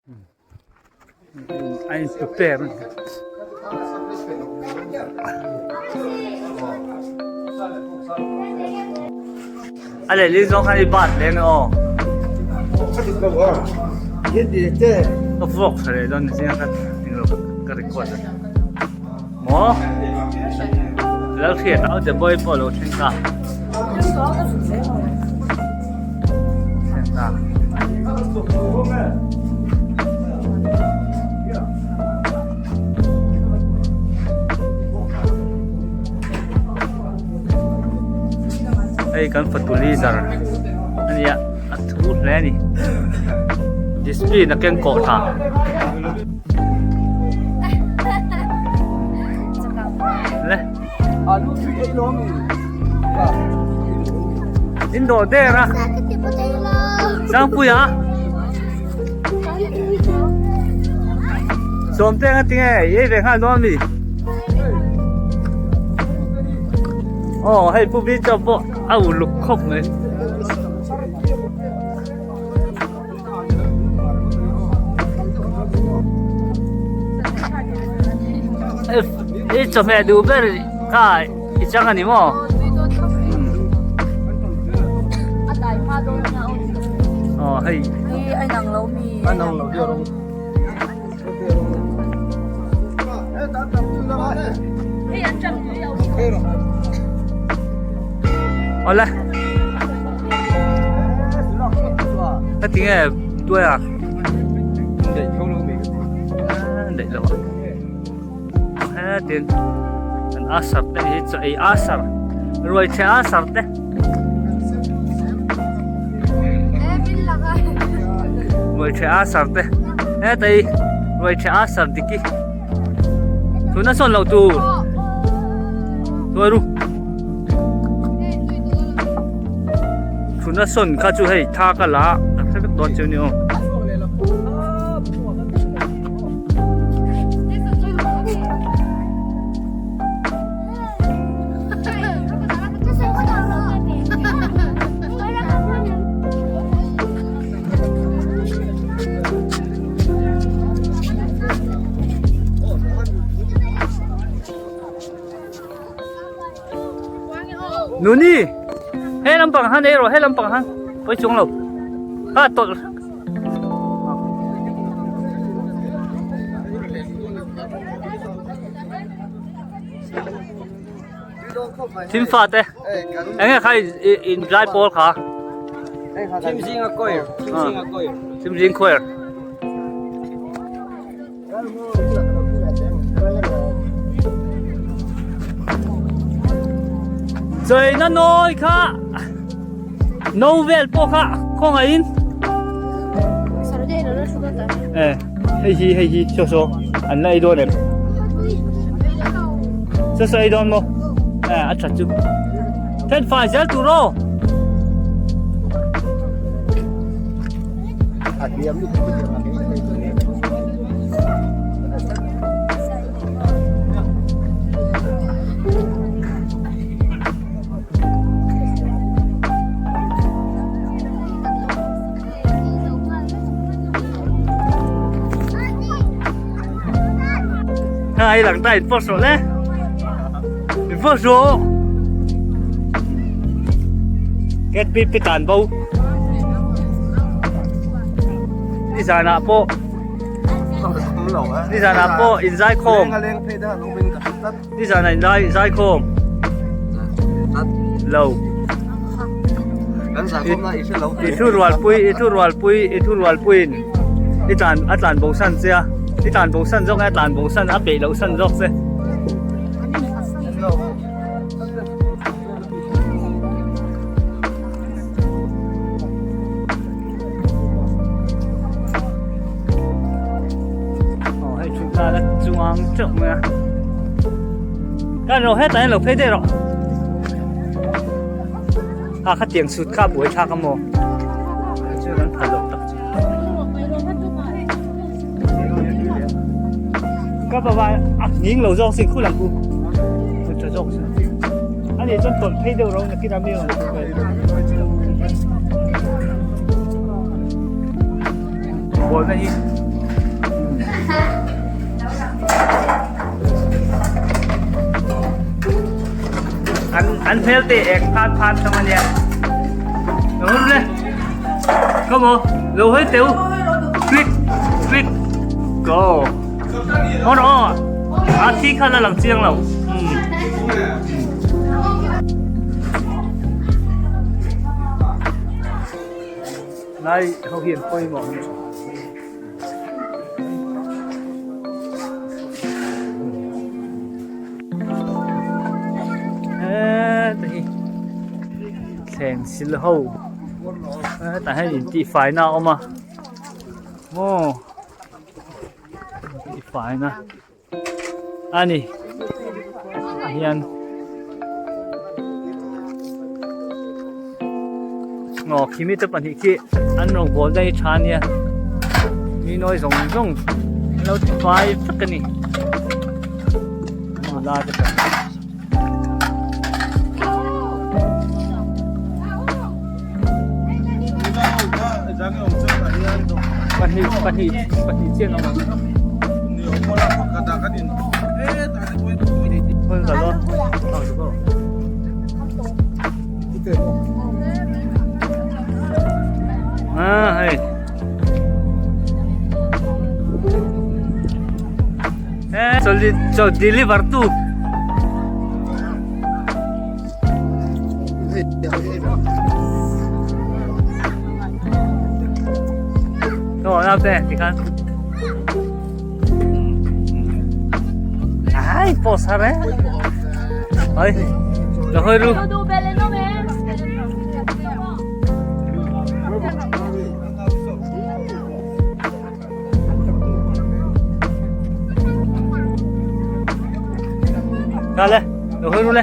A in prepare a lehling zawng khan i bat leng aw ka vlog tha leh dawn zinga ka englo ka record a maw Lalhriata au te boy pawh a lo thleng ta thleng ta. Hei kan fatu leader a nia a thu hle a ni discipline a keng kawh tha. Le In dawh der a Sangpuia Sawmte nga tinge i ei ve nghal dawn ami Aw hei pu Vito pawh a uluk khawp mai. I chawhmeh duh ber kha i chang a ni maw? Aw hei. Awle. Ka ti nge tuai a. Daih lo a. Hetin an asar te hi chaw ei asar ruai chhe asar te. Ruai chhe asar te. Hetai ruai chhe asar diki. Tuna sawn loh tur. Tuai ru. Tuna sawn kha chu hei tha ka la a hre vek dawn chu ni aw. Nuni he lampang han ei rawh he lampang han pawi chuang lo kha tawlh Thim fa te eng nge kha in lai pawl kha Thim zing a choir Thim zing a choir Thim zing choir Chawina nawi kha no vel pawh kha khawngaihin eh hei hi hei hi saw saw an la ei dawn em saw saw ei dawn maw eh a that chu then fai zel tur aw Hai lang ta in post rawh le in post rawh ket pi pi tan bo ni zanah pawh ni zanah pawh in zai khawm ni zanah in zai zai khawm lo i thu rual pui i thu rual pui i thu rual puiin i tlan a tlan bo san che a i tlan bo san zawk a tlan bo san a peih loh san zawk che. Aw hei thut na la chuang teuh mai a kan ro hetah hian lo phei daih rawh a khatiang chhut kha a buai thlak a maw chu kan phal loh tak chu ka baba a nghing lo zawk sin khulam ku tha zawk sin ani chuan tawlh phei deuh ro nakin a mi rawn bawlna hi. An an hmel te ek phat phat hlawm a nia. Lo hawi le. Come on. Lo hawi teu. Quick quick go. Haw rawh aw. A thi kha la lang chiang lo. Um. Lai ho hi an pawimawh. Heta hi thleng sil ho hetah hian intihfaina a awm a maw intihfaina a ni ah hian aw khi mite pahnih khi an rawngbawl daih tha a nia mi nawi zawng zawng an lo ti fai vek a ni nula te pawh. Pahnih pahnih pahnih chiah an awm ang. À hay. Solid so deliver tu. Come on, out there, you can. Ai, post hả đấy. Ơi, lo hơi ru. Ra le, lo hơi ru le.